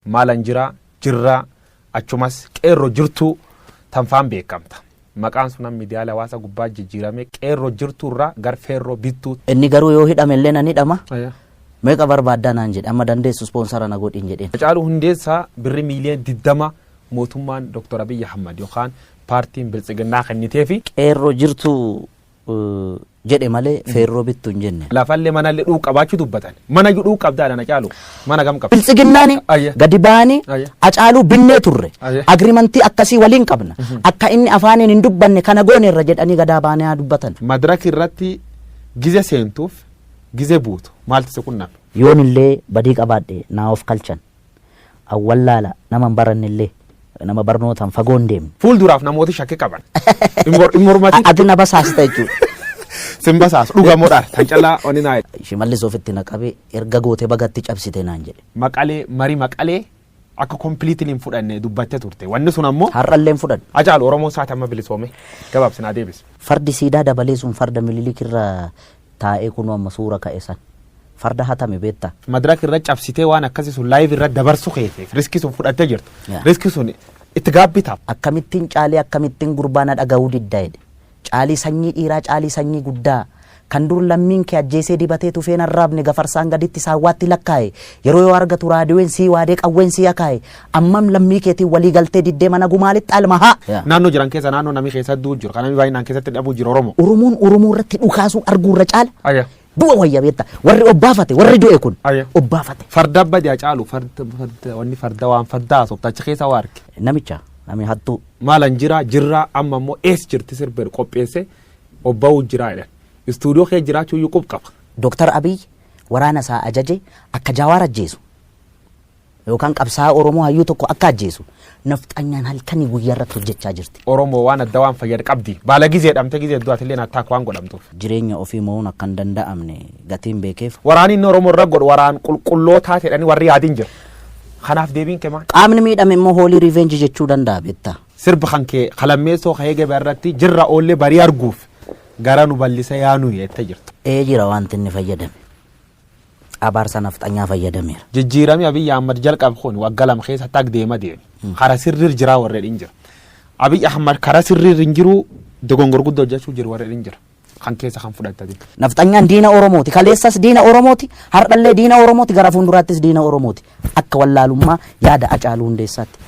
Maalan jira jirraa achumas qeerroo jirtuu tanfaan beekamta. Maqaan sunan miidiyaalee hawaasa gubbaa jijjiirame qeerroo jirtuu irraa gar feerroo bittuu. Inni garuu yoo hidhame illee nan hidhama. Meeqa barbaaddaa naan jedhe, amma dandeessu sponsor na godhin jedheen. Hacaaluu Hundeessaa birri miiliyoona 20 mootummaan Dr. Abiyyi Ahmad yookaan paartiin Biltsiginnaa kenniteefi. Qeerroo jirtuu jedhe malee feerroo bittu hin jenne. Lafallee manallee dhuu qabaachuu dubbatan. Mana iyyuu dhuu qabdaa dha Hacaaluu. Mana gam qabda? Biltsiginnaani gadi ba'anii Hacaaluu binnee turre. Agreement akkasii waliin qabna. Akka inni afaaniin hin dubbanne kana gooneerra jedhanii gadaa ba'anii haa dubbatan. Madaraka irratti gize seentuuf gize buutu maaltu si qunname? Yoon illee badii qabaadhe naa of kalchan. Awwallaala nama hin baranne illee nama barnootaan fagoo hin deemne. Fuulduraaf namooti shakkii qaban. Hin mormatin. Ati na basaasta jechuudha. Sin basaasu dhugamoodhaan kan callaa oni naa. Shimallis ofitti na qabee erga goote bagatti cabsite naan jedhe. Maqalee marii Maqalee akka completely hin fudhanne dubbattee turte. Wanni sun ammoo. Har'allee hin fudhanne. Hacaalu Oromoon saati amma bilisoome gabaabsinaa deebise. Fardi siidaa dabalee sun farda Mililik irra taa'ee kunoo amma suura ka'e san. Farda hatame beektaa? Madaraka irra cabsitee waan akkasii sun live irra dabarsu keeteef risk sun fudhattee jirtu. Risk sun itti gaabbitaaf. Akkamittiin caalii akkamittiin gurbaa na dhaga'uu didda jedhe. Caalii sanyii dhiiraa, caalii sanyii guddaa. Kan dur lammiin kee ajjeesee dibatee tufeen arraabne gafarsaan gaditti saawwaatti lakkaa'e. Yeroo yoo argatu raadiyoon sii waadee qawween sii akaa'e. Ammam lammii keetiin walii galtee diddee mana gumaalitti alma haa. Naannoo jiran keessa naannoo namni keessa du'u jiru. Kan namni baay'inaan keessatti dhabuu jiru Oromoo. Oromoon Oromoo irratti dhukaasuu arguu irra caala. Du'a wayya beekta. Warri obbaafate, warri du'e kun obbaafate. Farda badi Hacaalu, farda farda wanni farda waan farda haasofta achi keessa waa arge. Namicha nami hattuu. Maalan jira jirraa amma immoo ees jirti sirba qopheesse obba'uu jira jedhan. Istuudiyoo kee jiraachuu iyyuu qub qaba. Dooktar Abiy waraana isaa ajaje akka Jawaar ajjeesu yookaan qabsaa'aa Oromoo hayyuu tokko akka ajjeesu nafxanyaan halkanii guyyaa irratti hojjechaa jirti. Oromoo waan adda waan fayyadu qabdi. Baala gizee dhamte gizee du'atillee attaak waan godhamtuuf. Jireenya ofii mo'uun akka hin danda'amne gatiin beekeef. Waraanni inni Oromoo irra godhu waraan qulqullootaa jedhanii warri yaadin jira. Kanaaf deebiin kee maal? Qaamni miidhame immoo holy revenge jechuu danda'a beektaa. Sirba kan kee kalammeessoo ka'ee gabaa irratti jirra oollee barii arguuf gara nu bal'isa yaanuu jettee jirtu. Ee jira, wanti inni fayyadame. Abaarsa nafxanyaa fayyadameera. Jijjiiramni Abiyyi Ahmad jalqabe kun waggaa 2 keessatti akka deema deeme. Kara sirriir jiraa warreen hin jira. Abiyyi Ahmad karaa sirriir hin jiru, dogongor guddoo hojjechuu jiru warreen hin jira. Kan keessa kan fudhatanii. Nafxanyaan diina Oromooti. Kaleessas diina Oromooti. Har'allee diina Oromooti. Gara fuulduraattis diina Oromooti. Akka wallaalummaa yaada Hacaaluu Hundeessaatti.